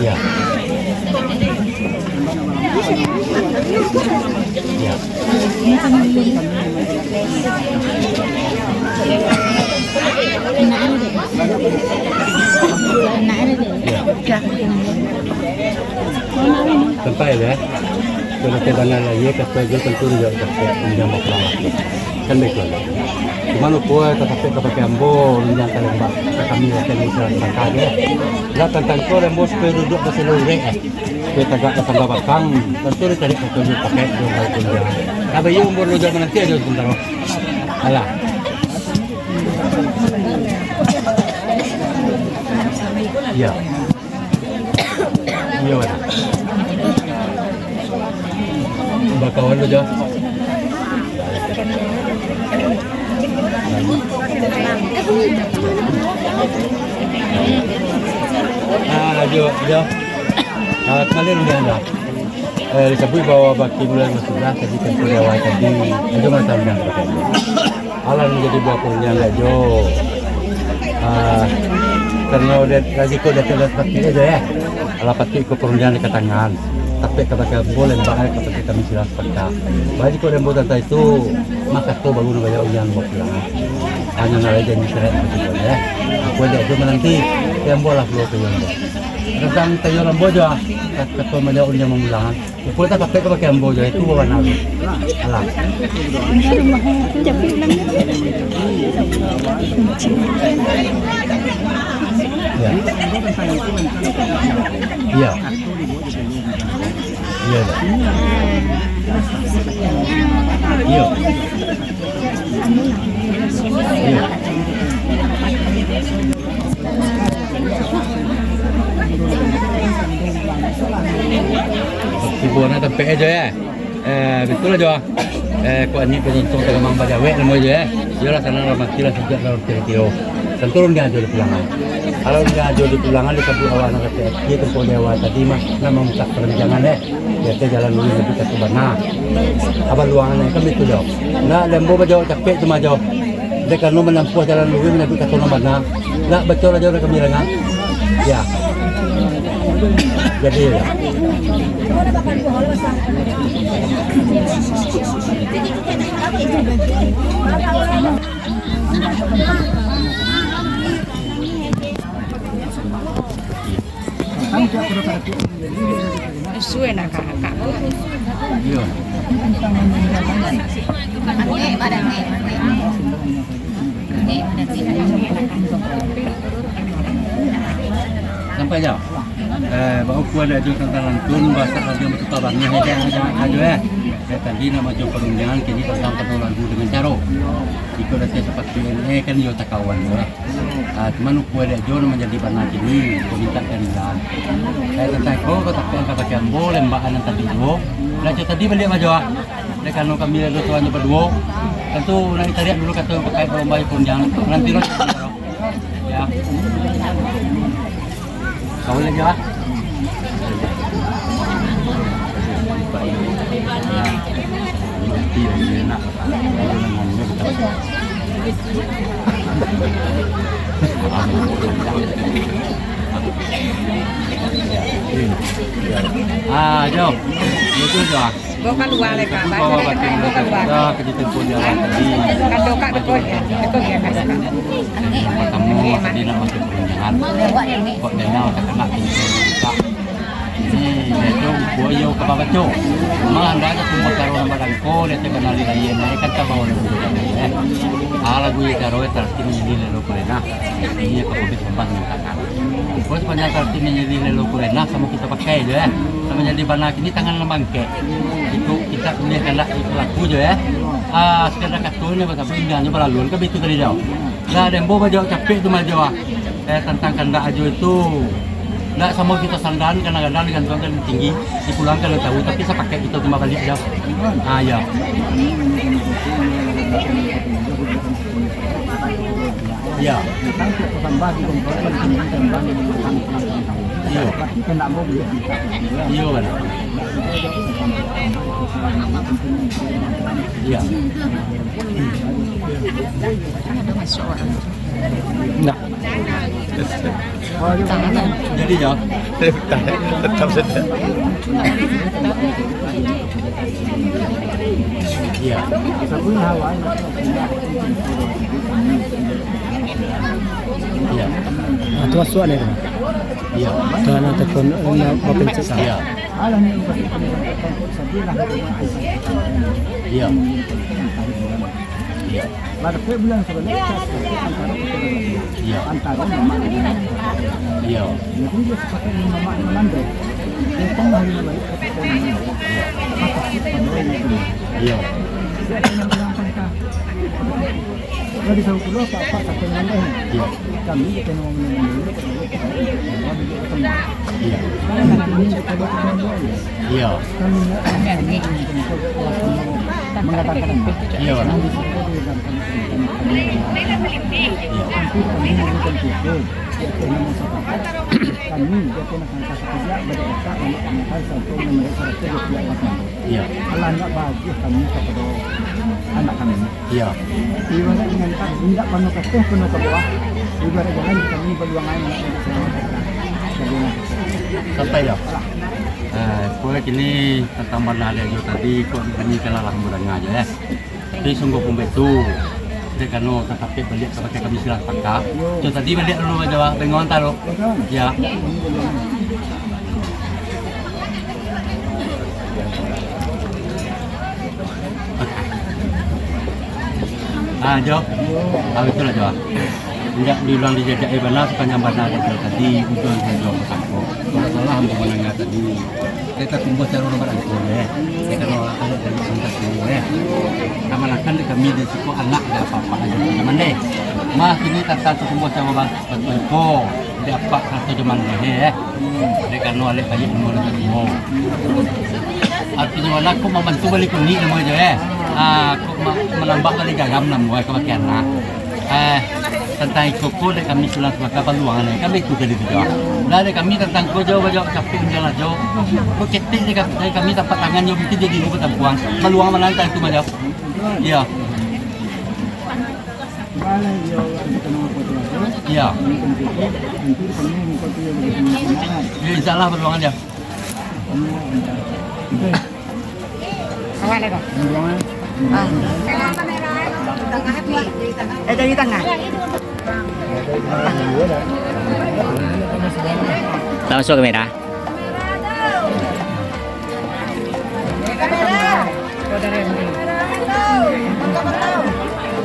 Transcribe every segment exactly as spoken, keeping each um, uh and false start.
Ya. Ya. Ya. Sampai lah. Kalau ke bana lah, ye kato jo tentu jo sampai pinjam bapulang. Kan baik lah. Cuma lupo ka sampai ka pakai ambo, pinjam ka lembak ka kami lah, kan bisa sangka je. Lah tantang ko ambo supaya duduk basilurek eh. Supaya tagak ka samba bakang, tentu ditarik ka tunjuk pakai dua kali pinjam. Abah iyo umur lu jangan nanti aja sebentar. Alah. Ya. Iyo, Wan. Bakawan tu, Jo. Ah, Jo, Jo. Ah, kembali dulu, Jo. Eh, disebut bahwa baki mulai masuk lah, tadi kan sudah awal tadi. Itu mah tandang. Alah manjadi buah kurniang gajo. Ah, karano dek, lagi ko dek, dek patuik ajo, ya. Alah patuik ko kurniang dek ka tangan. Tapi ka pakai ambo lembak, ka pakai kami silang sepakat. Bagi ko ambo tantang itu, mako ko baru nak bayar uang ambo pulang. Hanyo nak lai janji surat ambo tu, ya. Aku dek tu mananti, ya ambo lah pulo ka ambo. Tantang tayo ambo jo, ah. Ka, ka ambo bayar uang ambo pulang. Pukul tak pakai ka pakai ambo jo, itu bawa nang. Alah. Ya. Ya. Iya, Pak. Iya. Iya. Tibo na tampek ajo, ya. Eh, betul ajo. Eh, kuak ni penonton tagamang bajawek namo ajo, ya. Iyolah, sanang lah mati lah, sujak lah, roti-roti, oh. Tentu urang ajo di pulangan. Kalau urang ajo di pulangan, disabuik awak nan kata, dia tempoh di awal tadi mah, nak mamutak perbincangan, eh. Biaso jalan lurus lebih ka sabana. Abah luangan kan itu jo. Nak lembo bajawab capek tu mah jo. Dek kanu manampuah jalan lurus, manampuah ka sabana. Nak bacor ajo urang kami rangah. Ya. Jadi, ya. Suwe nak kakak. Iya. Sampai ajo. Eh, bauku ada ajo tantang lantun, bahasa ajo masuka bangih ajo, ajo, ajo, eh. Eh, tadi nak majo parundiangan, kini tantang pado lagu dengan caro. Iko dah siap seperti ini, eh, kan iyo takawan jo lah. Ah, cuman ukua dek jo nan manjadi bana kini, ko mintak karidoan. Eh, tantang ko, ko tapi angka pakai ambo, lembakan nan tadi juo. Lah, jo tadi baliak majo, ah. Dek kano kami ado tuan jo baduo. Tantu nak ditariak dulu kato pakai balomba parundiangan. Nanti lo. Ya. Kau lagi, ah. Nah, nanti lagi enak. Ah, jo. Itu jo. Bawa kalua lai, Kak. Bawa kalua. Kado, Kak, betul, ya. Betul, ya, Kak. Pertama, tadi nak masuk perundiangan. Kok dengar tak kena pintu, Kak. Ini, itu buah yo ka babaco. Cuma anda aja pun caro nan badangko, dia teh banali lain, eh, kan tak bawa lagu dia, eh. Ah, lagu ye caro, eh, tarati manjadi lelo kurena. Ini ka publik tempat mengatakan. Terus banyak tarati manjadi lelo kurena, samo kita pakai je, eh. Sama jadi bana kini tangan nan bangkek. Itu kita boleh galak itu laku je, eh. Ah, sekadar kato ni, bahasa Indonesia balaluan, kan begitu tadi, jauh. Lah, dembo bajawab capek tu mah, jawab. Eh, tantang kandak ajo itu, ndak samo kito sandan, kadang-kadang digantuangkan di tinggi, dipulangkan ka jauah, tapi sapaket kito tu mah baliak, jawab. Ah, ya. Ya. Iyo. Iyo, bana. Ya. Nah. Jadi, yo, tetap sedap. Iya. Iya. Ah, tu masuk ni tu. Iya. Tu anak tekun, anak bapencet. Iya. Iya. Iya. Lah, dapek bulan sabaleh, cas, dapek antaro kito dapek. Iya. Antaro mamak dengan anak. Iya. Jadi, dia sepakat dengan mamak dengan mandai. Dia tengah lima balik, sepakat dengan mandai. Iya. Maka, kita doa ini. Iya. Dia akan bilang pangka. Kalau di Sawo Pulo, apa-apa, sampai dengan mandai. Iya. Kami, kita mau dengan mandai, kita mau dengan mandai. Iya. Kami, kita mau dengan mandai. Iya. Mengatakan, iya. Kami, dia pernah angka sekejap, bagi otak, anak-anak, sampai memeriksa itu dia tidak makan. Iya. Allah nak bagus kami kepada anak kami. Iya. Ibarat dengan tak, indak pano ka ateh, pano ka bawah. Ibarat jalan kami baluangan nak selamat. Sampai dah. Ah, pokoknya kini tantang bana dia jo tadi, kok kami kalah lah mudanga aja, eh. Tapi sungguah pun betul. Dek kano tatapik baliak ka pakai kami silang pangka. Jo tadi baliak dulu aja, Bang. Tengok antaro. Ya. Ah, Jo. Ah, itulah, Jo. Indak diulang dijajak, eh, bana sapanjang bana, Jo. Tadi ujuang sajo basangko. Kalau salah, ambo mandanga tadi. Kita tumbuh caro urang barangkul, eh. Kita nolak kalau dari cinta sini, eh. Kamanakan di kami di siko anak, ada apa-apa aja, teman, eh. Mah, kini tantang tumbuh caro bang-, batuiko, di apa satu jaman, eh, eh. Dek kano alek bayi umur satu. Artinyo, anak ko mambantu bali kunik namo aja, eh. Ah, ko ma-, manambah bali garam namo, eh, ka bakeh anak. Eh, tantang iko ko, dek kami sulang sabaka paluangan, eh, kami itu jadi tu jawab. Lah, dek kami tantang ko jawab, jawab capek undiang lah, jawab. Ko ketek dek kami, dek kami tapak tangan jawab itu jadi ibu batampuang. Paluang mana tantang itu mah, jawab. Iya. Iya. Iya, insya Allah paluangan dia. Awak lah kau. Ah. Eh, dari tengah. Langsung kamera. Kau dari Ende.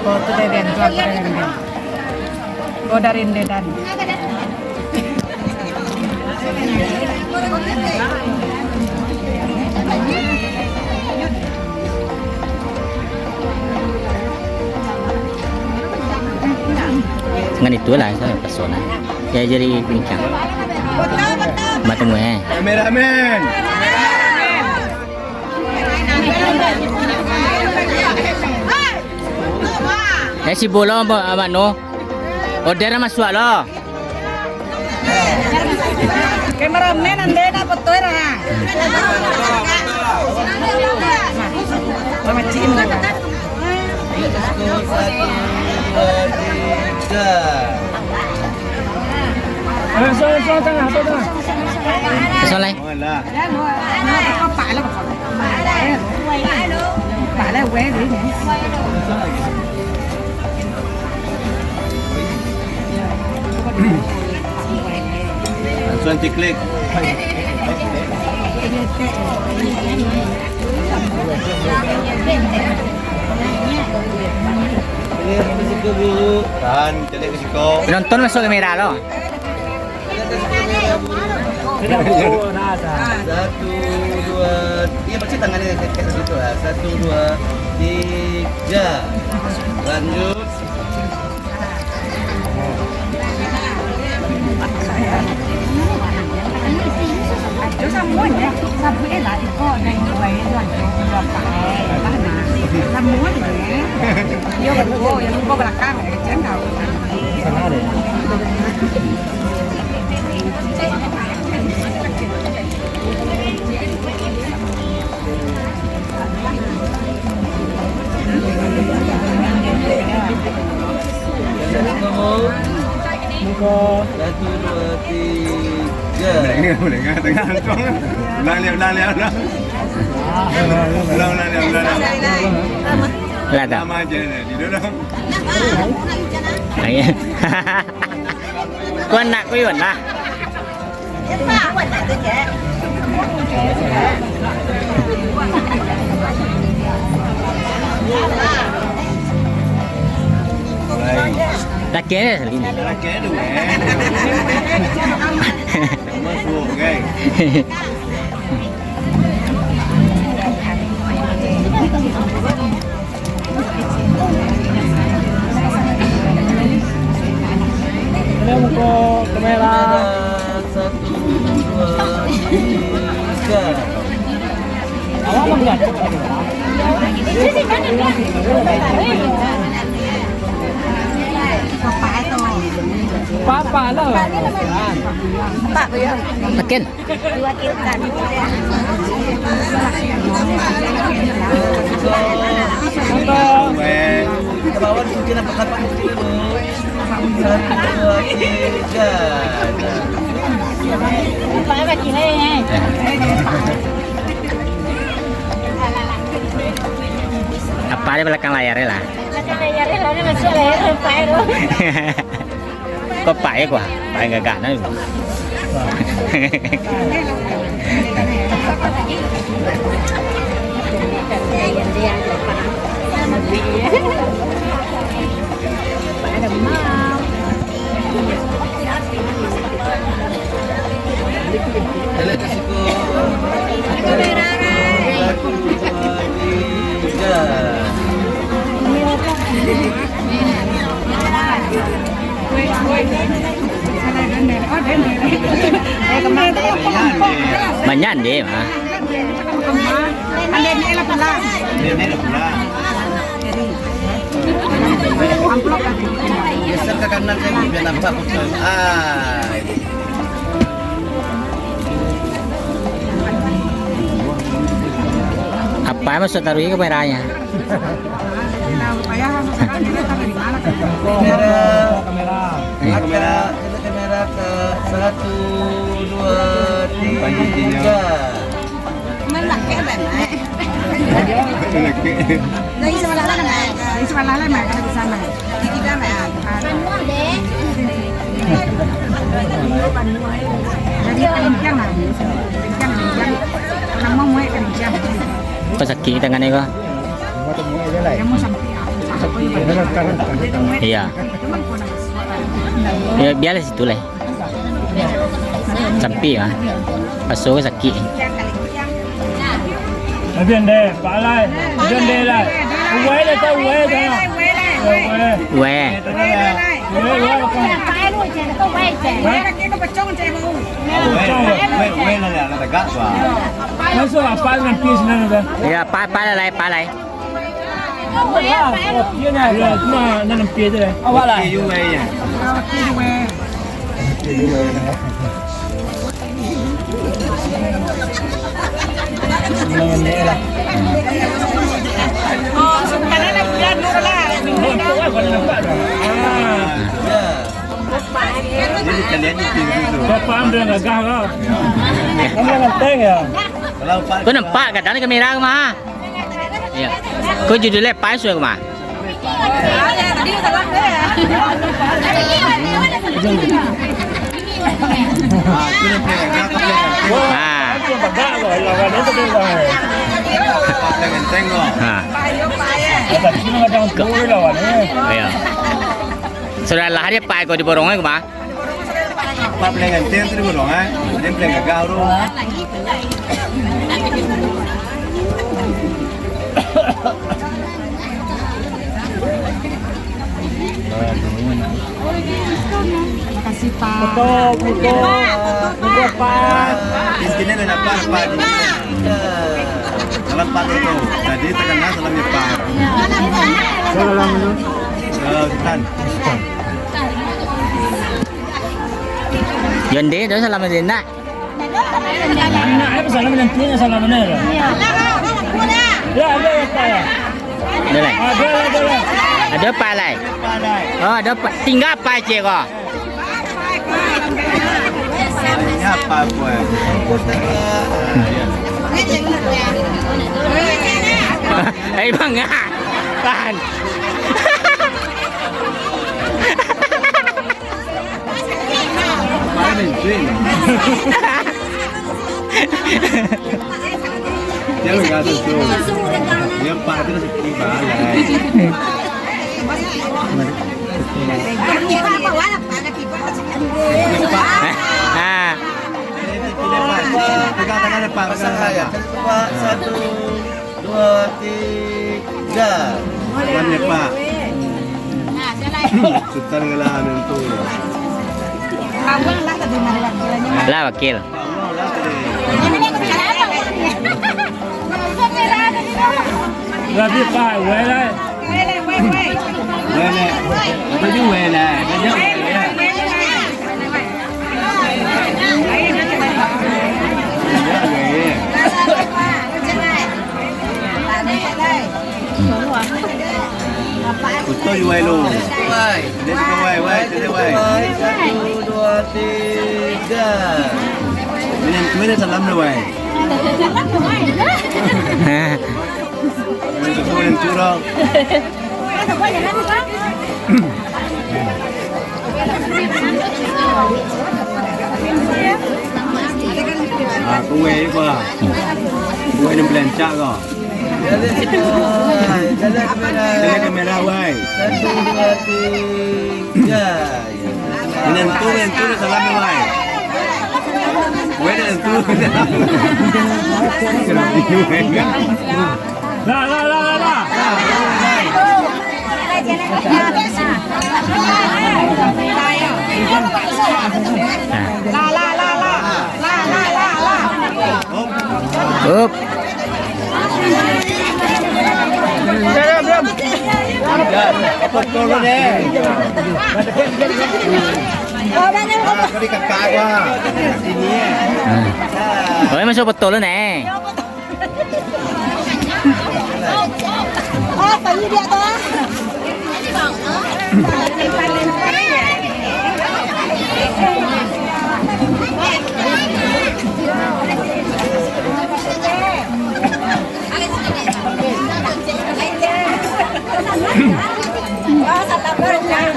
Kau tu dari Ende, kau dari Ende. Kau dari Ende dan. Dengan itulah, saya pesona. Ya, jadi bincang. Bertemu, eh. Kameramen. Eh, si Bolo, ma-, mano? Order masuak lo. Kameramen, ande nak foto dah. Nah, mamaciin dah. Ayo, so, so, tengah, so, tengah. Soleh. Langsung diklik. Tahan, cari ke siko. Penonton masuk kamera lo. Satu, dua, iya, pasti tangannya kayak, kayak gitu lah. Satu, dua, tiga. Lanjut. Ajo samuanyo, sabuik lah, iko dari luar tu ajo, dua pakai, apa nah. Samuanyo. Yo, yo, yo, balakang, jangan kau. Sana ada. Satu, dua, tiga. Ulang, ulang, ulang, ulang. Ulang, ulang, ulang, ulang. Ulang tak? Nama aja ni, duduk dong. Ayo. Kau nak kuyun lah. Laki aja sendiri. Laki aja dulu, eh. Masuk, guys. Ini muka kamera. Satu, dua, tiga. Papa lah. Makin. Apa ada belakang layar lah? Belakang layar lah, ada masuk layar, apa itu? Kok pae kua? Pae gagah na. Manyandi mah. Geser ke kanan saja, biar nampak betul. Ah, ini. Apa yang masuk taruh ke merahnya? Kamera. Kamera. Kamera ke satu, dua, tiga. Dari sebelah lah, Mak. Dari sebelah lah, Mak. Kalau di sana. Di kita, Mak. Jadi, kencang lah. Kencang, kencang. Nama muek kencang. Kok sakit tangan ni, kok? Iya. Ya, biarlah situ lah. Sampai lah. Paso sakit. Abian deh, Pak Lai. Abian deh lah. Uwai lah, tahu uwai dah. Uwai. Uwai. Uwai, uwai, uwai. Uwai, uwai, uwai. Uwai, uwai, uwai lah, lah tegak, Pak. Masuk apa dengan pis nan dah? Ya, Pak, Pak Lai, Pak Lai. Awak lah. Kau paham dia gagah lah. Kamu yang ganteng ya. Kau nampak kadang ni kamera aku mah. Iya. Ko judulnyo Pais ko mah. Ah. Ah. Iya. Sudah lah dia Pais ko diborong ko mah. Pak Puleng Ganteng tu diborong, eh. Dia Puleng Gagah tu. Makasih, Pak. Foto, foto. Foto, Pak. Di sini ada Pak, Pak. Salam Pak Toto. Jadi terkenal salamnya Pak. Salam dulu. Eh, Sultan. Yo, ndeh, dah salam ndeh, nak. Nak, eh, salam nanti, salam mana? Ya, ada ya, Pak, ya? Ada lai. Ada lai, ada lai. Ada Pak lai. Oh, ada Pak. Tinggal Pak cek ko. Eh, bang, ah. Tahan. Dia lo gaduh tu. Dia empat tu dah sepi balai. Pegang tangan, Pak. Pegang tangan, Pak. Satu, dua, tiga. Tangan, Pak. Sultan Gala tu. Lah, wakil. Berarti Pak, weh lah. Weh lah. Apa tu weh lah? Apa tu weh lah? Betul, Iwai lo. Wai. Dia suka wai, wai, dia wai. Satu, dua, tiga. Ini, ini salam lo, wai. Ini semua yang curang. Ah, kue apa? Kue yang belancak kau. Jalan kamera, wai. Satu, dua, tiga. Menentu, menentu, salam, wai. Wai, menentu. Lah, lah, lah, lah, lah. Up. Oh, masuk betul ni. Oh, tadi dia tu.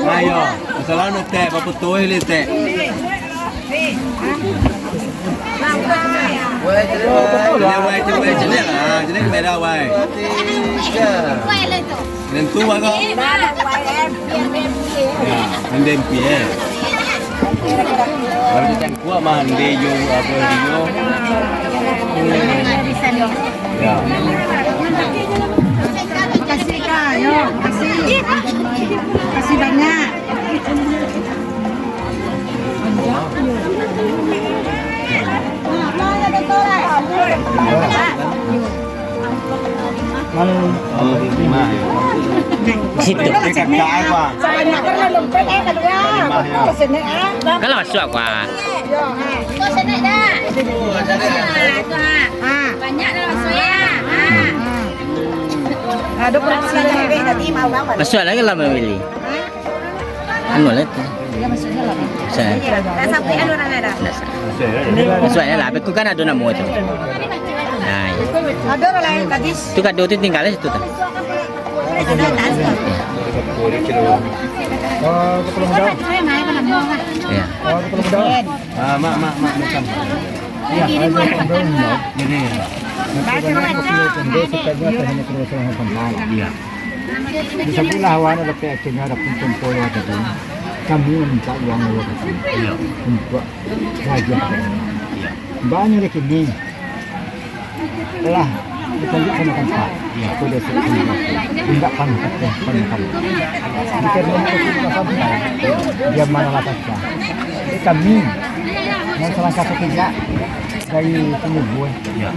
Ayo, masalah ni, Tek, bapak tuai ni, Tek. Wai, cina, wai, cina, wai, cina, wai, cina, ah, cina kamera, wai. Tiga. Menentu, wai, kau. Ya, M D M P, eh. Baru kita kuat mah, M D yo, apa, yo. Ya. Makasih, Kak. Yo, makasih. Makasih banyak. Situ. Kalau masuk apa? Banyak dah masuk ya. Masuk lagi lah membeli. Anu lah tu. Sa- Masuk aja lah, aku kan ada nama tu. Nah, iya. Ada orang lain tadi. Tu kado tu tinggal di situ tu. Oh, kepala muda. Ya. Oh, kepala muda. Ah, mak, mak, mak, macam. Ya, ada kepala muda. Jadi, ya. Nanti banyak kepala muda, sukanya hanya kepala muda. Iya. Disabuiklah awak nak dapek akhirnyo dapek kumpul awak tadi. Kami mintak uang awak tadi. Iya. Untuak baju. Iya. Banyak di kini. Lah, kita lihat sama tempat. Iya. Aku dah siap sama tempat. Indak panuh kata, panuh kata. Jika dia nak ikut sampai, dia mana lah kata. Jadi kami, yang salah satu kerja dari Sumubur, Iya.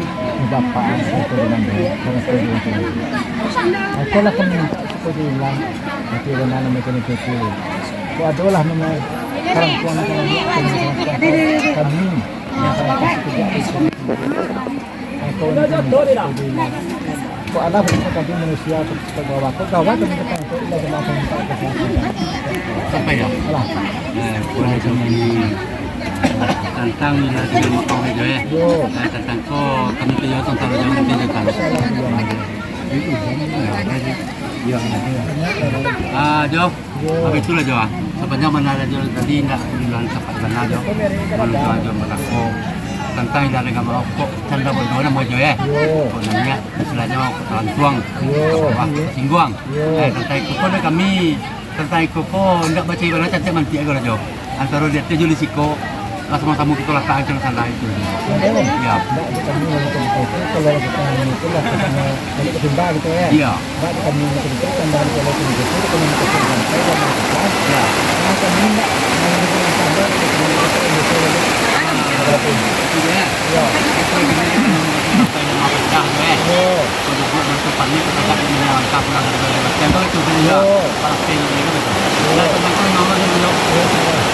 Bapak, aku dengan dia, dengan dia, dengan dia. Aku lah kami, aku dia hilang, aku dengan nama kena cucu. Aku adalah nama orang tua, nama kami, yang salah satu kerja. Aku dengan dia, aku dia hilang. Kok ada bentuk tadi manusia ke bawah, kok gawat tu kita tahu, kok tidak ada makan tak ada. Sampai ya? Alah. Eh, kurang sampai. Kan Tantang lah dengan motor ni, Jo, eh. Yo. Eh, tantang ko, kami tu, yo, tantang Jo, nanti Jo tahu. Yo. Ah, Jo. Yo. Habis itulah, Jo, ah. Sabananyo bana lah, Jo, tadi indak bilang sapat bana, Jo. Manusia, Jo, barako. Tantang indak dengan motor, kok canda bodoh namo, Jo, eh. Yo. Kok nanya, istilahnyo, kok talantuang. Yo. Kok singguang. Yo. Eh, tantang iko ko, kami Tantang iko ko, indak bacari bana, cantiak mantiak ko lah, Jo. Antaro di ateh jo di siko, lah samo-samo kito latak ancang salah itu. Yo. Ndak, di kami lah macam itu. Kalau latak itu lah, katanya, balik ke Sumba gitu, ya. Iyo. Ndak, di kami macam itu, tambah di kalau macam itu, kalau macam itu, sampai, dan macam itu. Iyo. Nah, kami ndak, mau di Sumba, di Sumba, di Sumba, di Sumba. Itu, ya. Iyo. Itu, ya. Itu, ya. Iyo. Kalau buat bantu panik, kita tak punya langkah pulang dari Batam tu, itu dia. Oh. Parah sekali dia tu. Yo. Lah, teman-teman, nama dia, Bro? Yo, yo.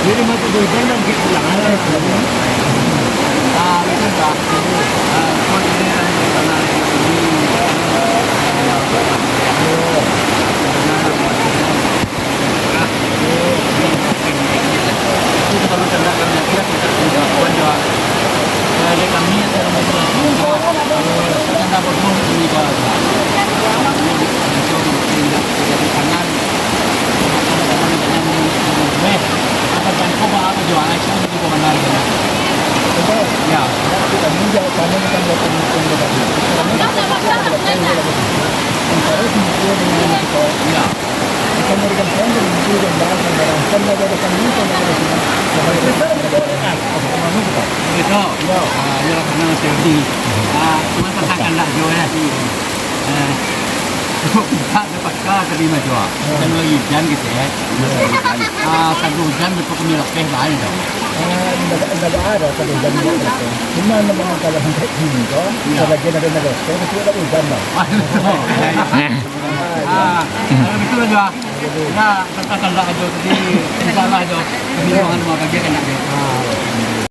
Jadi, masuk hujan dan kita pulang. Ah, betul, Bang. Ah, kau jadi, ah, di sana, di sini. Yo. Ya. Ya. Itu. Ah, iyolah, karena masih uji. Ah, cuma tantang kandak juo, ya. Eh, cukup pintak, dapat ka tadi mah juo. Kan lagi ujan gitu, ya. Ah, sagu ujan, dapat kami lapeh bae, tu. Ah, indak, indak ado sagu ujan, indak ado. Cuma memang kalau sampai gini, tu, iya, sebagian ada yang lapeh, tapi tidak ujan, tu. Ah, betul. Ah, kalau betul aja. Nah, tantang kandak ajo tadi, insya Allah ajo. Kami doakan mau bagi kandak ajo.